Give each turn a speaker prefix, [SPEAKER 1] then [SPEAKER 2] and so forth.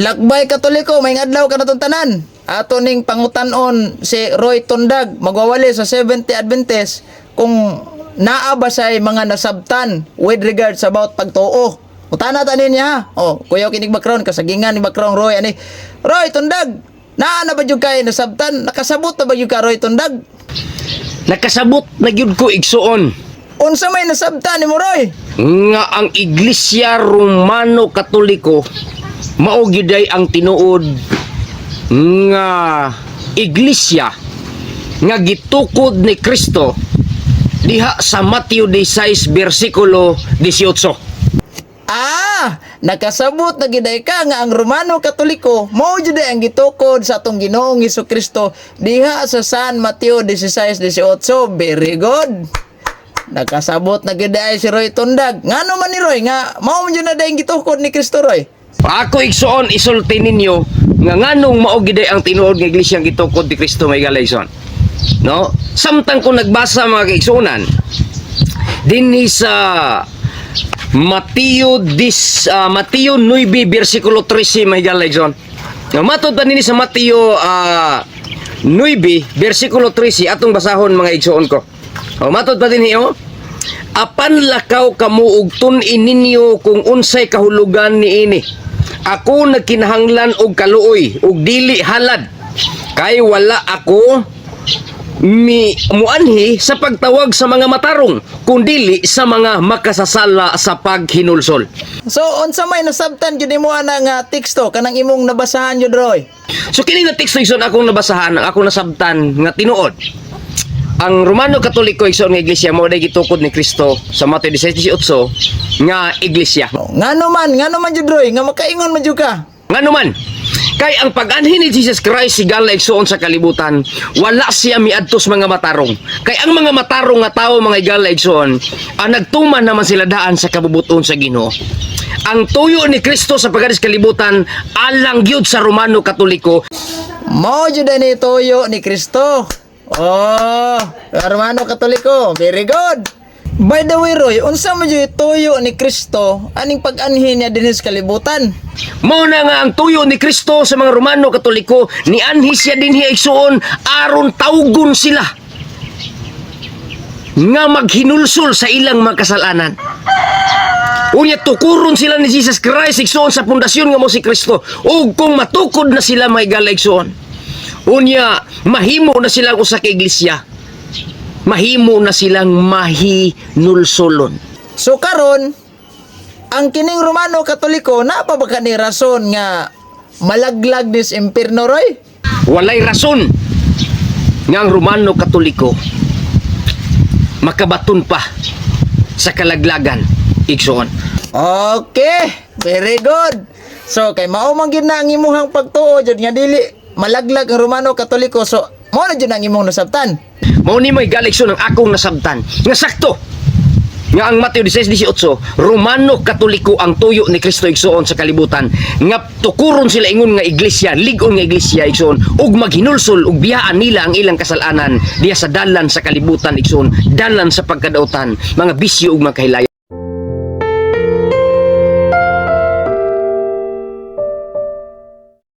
[SPEAKER 1] Lakbay Katoliko, maayong adlaw kanatong tanan. Ato ning pangutan-on si Roy Tundag, magwawali sa Seventh Adventist, kung naa ba say mga nasabtan with regards about pagtuo. Utana ta niya ha. Oh, kuyaw kinig background, kasagingan ni background Roy ani. Roy Tundag, naa na ba jud kay nasabtan? Nakasabot na ba jud ka, Roy Tundag?
[SPEAKER 2] Nakasabot na gyud ko, igsuon.
[SPEAKER 1] Unsa may nasabtan nimo, Roy?
[SPEAKER 2] Nga ang Iglesia Romano Katoliko mao gyud ay ang tinuod nga iglesia nga gitukod ni Kristo diha sa Mateo 16 bersikulo 18.
[SPEAKER 1] Ah, nakasabot na gyud ka nga ang Romano Katoliko mao jud ang gitukod sa atong Ginoong Kristo diha sa San Mateo 16:18. Very good. Nakasabot na gyud ay si Roy Tundag. Ngano man ni Roy nga mao man jud na ang gitukod ni Kristo, Roy?
[SPEAKER 2] Ako, igsuon, isulti ninyo nga nganong mao gyud ang tinuod nga iglesia ang gitukod ni Kristo, mga higala, igsuon. No? Samtang ko nagbasa, mga kaigsuonan, dinhi sa Mateo 9 bersikulo 13, mga higala, igsoon. Nga matod pa nini sa Mateo 9 bersikulo 13, atong basahon, mga igsuon ko. O matod pa dinhi oh. "Apan lakaw kamo ug tun-i ninyo kung unsay kahulugan niini: 'Ako nagkinahanglan og kaluoy ug dili halad.' Kay wala ako mi muanhi sa pagtawag sa mga matarong kundili sa mga makasasala sa paghinulsol."
[SPEAKER 1] So unsa may nasabtan jud nimo ana nga teksto kanang imong nabasahan jud, Roy?
[SPEAKER 2] So kini nga teksto, igsoon, akong nabasahan, ang akong nasabtan nga tinuod. Ang Romano Katoliko, igsoon, nga iglesia mao day gitukod ni Kristo sa Mateo 16:18 nga iglesia.
[SPEAKER 1] Oh, ngano man jud, Roy, nga makaingon man jud ka?
[SPEAKER 2] Ngano man, kay ang pag-anhi ni Jesus Christ, higala, igsuon, sa kalibutan, wala siya miadto sa mga matarong. Kay ang mga matarong nga tawo, mga higala, igsuon, ang nagtuman naman sila daan sa kabubuton sa Ginoo. Ang tuyo ni Kristo sa pag sa kalibutan alang gyud sa Romano Katoliko.
[SPEAKER 1] Mao jud ni tuyo ni Kristo. Oh, Romano Katoliko, very good. By the way, Roy, unsa man jud tuyo ni Kristo aning pag-anhi niya dinhi sa kalibutan?
[SPEAKER 2] Mao na nga ang tuyo ni Kristo sa mga Romano Katoliko, nianhi siya dinhi, igsuon, aron tawgon sila nga maghinulsol sa ilang mga kasalanan. Unya tukuron sila ni Jesus Christ, igsuon, sa pundasyon nga mao si Kristo. Ug kung matukod na sila, mga higala, igsuon, unya mahimo na silang usa ka iglesia. Mahimo na silang mahinulsolon.
[SPEAKER 1] So karon, ang kining Romano Katoliko naa pa ba kani rason nga malaglag dis impierno, Roy?
[SPEAKER 2] Walay rason nga ang Romano Katoliko makabaton pa sa kalaglagan, igsoon.
[SPEAKER 1] Okay, very good. So kay mao man gyud na ang imuhang pagtuo jud nga dili malaglag ang Romano Katoliko. So mao na jud ang imong nasabtan.
[SPEAKER 2] Mao ni, mga higala, igsoon, ang akong nasabtan nga sakto nga ang Mateo 16:18, Romano Katoliko ang tuyo ni Kristo, igsuon, sa kalibutan nga tukuron sila ingon nga iglesia, lig-on nga iglesia, igsuon, ug maghinulsol ug biyaan nila ang ilang kasalanan diha sa dalan sa kalibutan, igsuon, dalan sa pagkadautan, mga bisyo ug mga kahilayan.